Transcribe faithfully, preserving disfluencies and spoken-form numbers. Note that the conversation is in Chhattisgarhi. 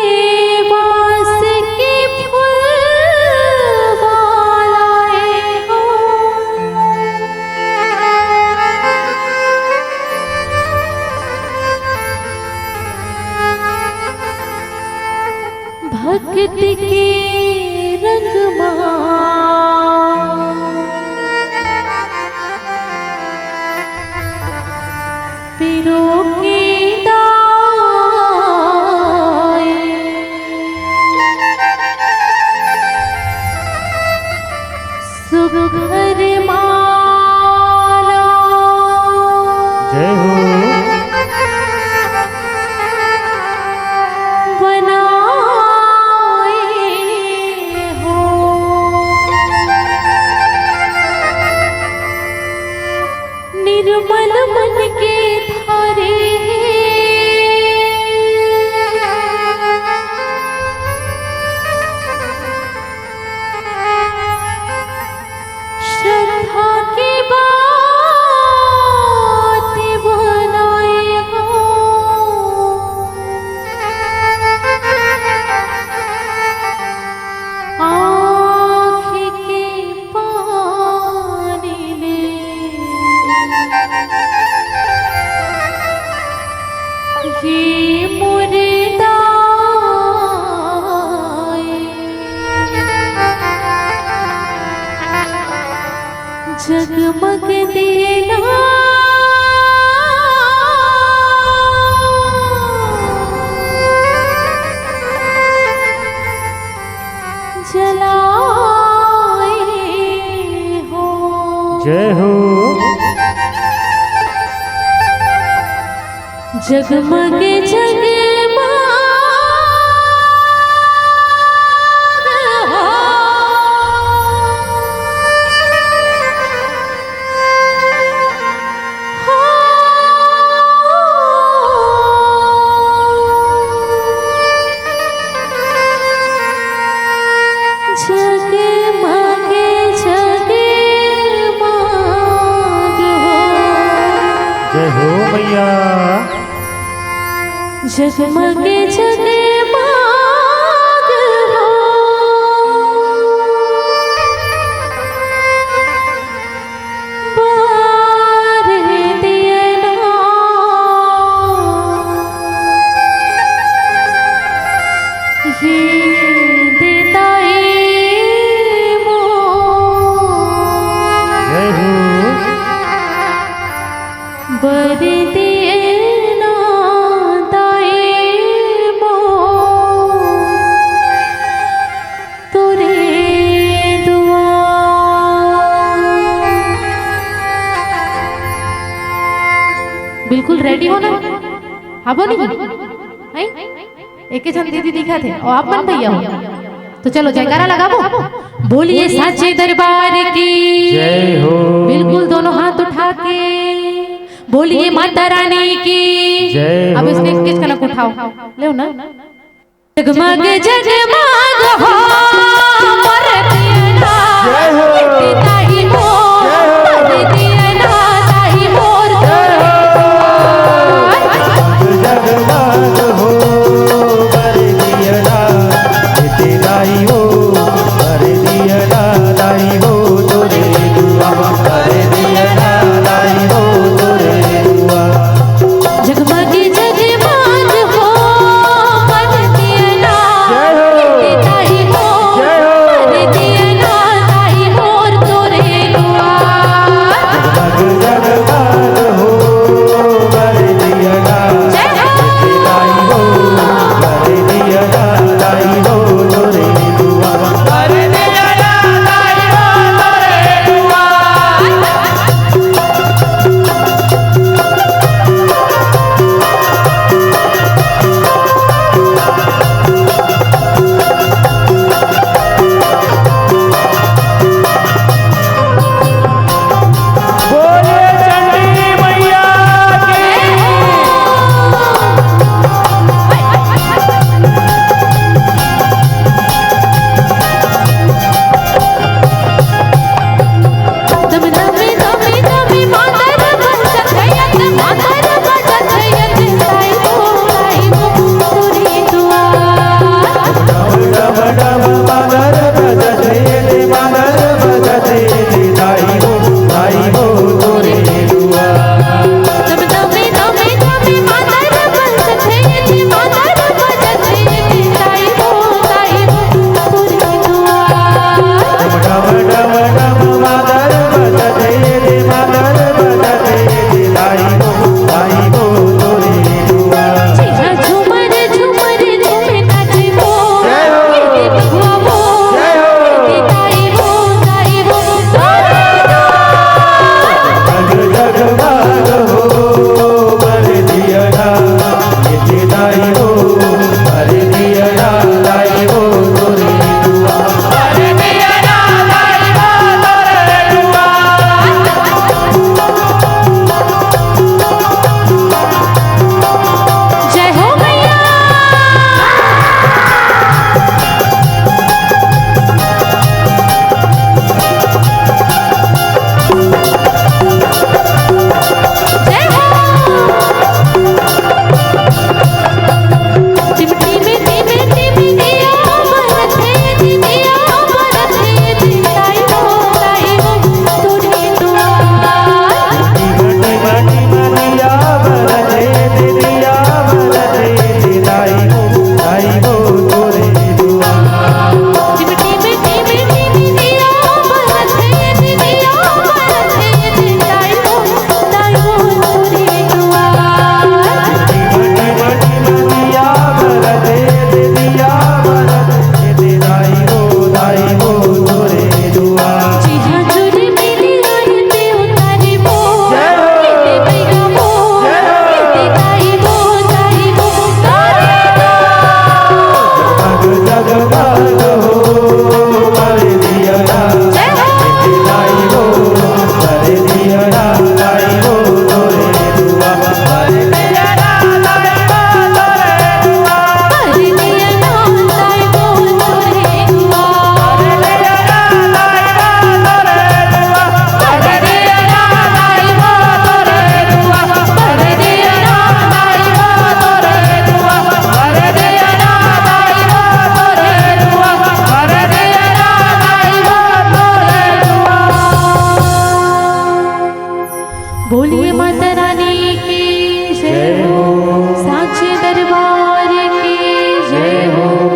विश्वास के फूलवा लाए हो। भक्ति के रंग मा पिरो के दाए। सुघर माला जय हो। बनाए हो। निर्मल मन के थारे श्रद्धा के बात बनाए हो। आँख के पानी ले ये मुर्दा जगमग देना जलाए हो। जय हो। जगमग जगमग हो। जगमग जगमग हो। जय हो मैया। जगमग जगमग हो। बार दिया ना ये देताई मो। जय हो। बर दिया ना ताई मो। तोरे दुआ। बिल्कुल रेडी हो ना? हाँ बोली। हैं? एक ही झन दीदी दिखा थे और आप मन भैया हो। तो चलो जयकारा लगाबो। बोलिए साचे दरबार की। जय हो। बिल्कुल दोनों हाथ उठा के बोलिए माता रानी की। जय अब हो। इसने किस कनक उठाओ, ले ना। जगमग जगमग हो मोर दियना, जय हो। ताई मोर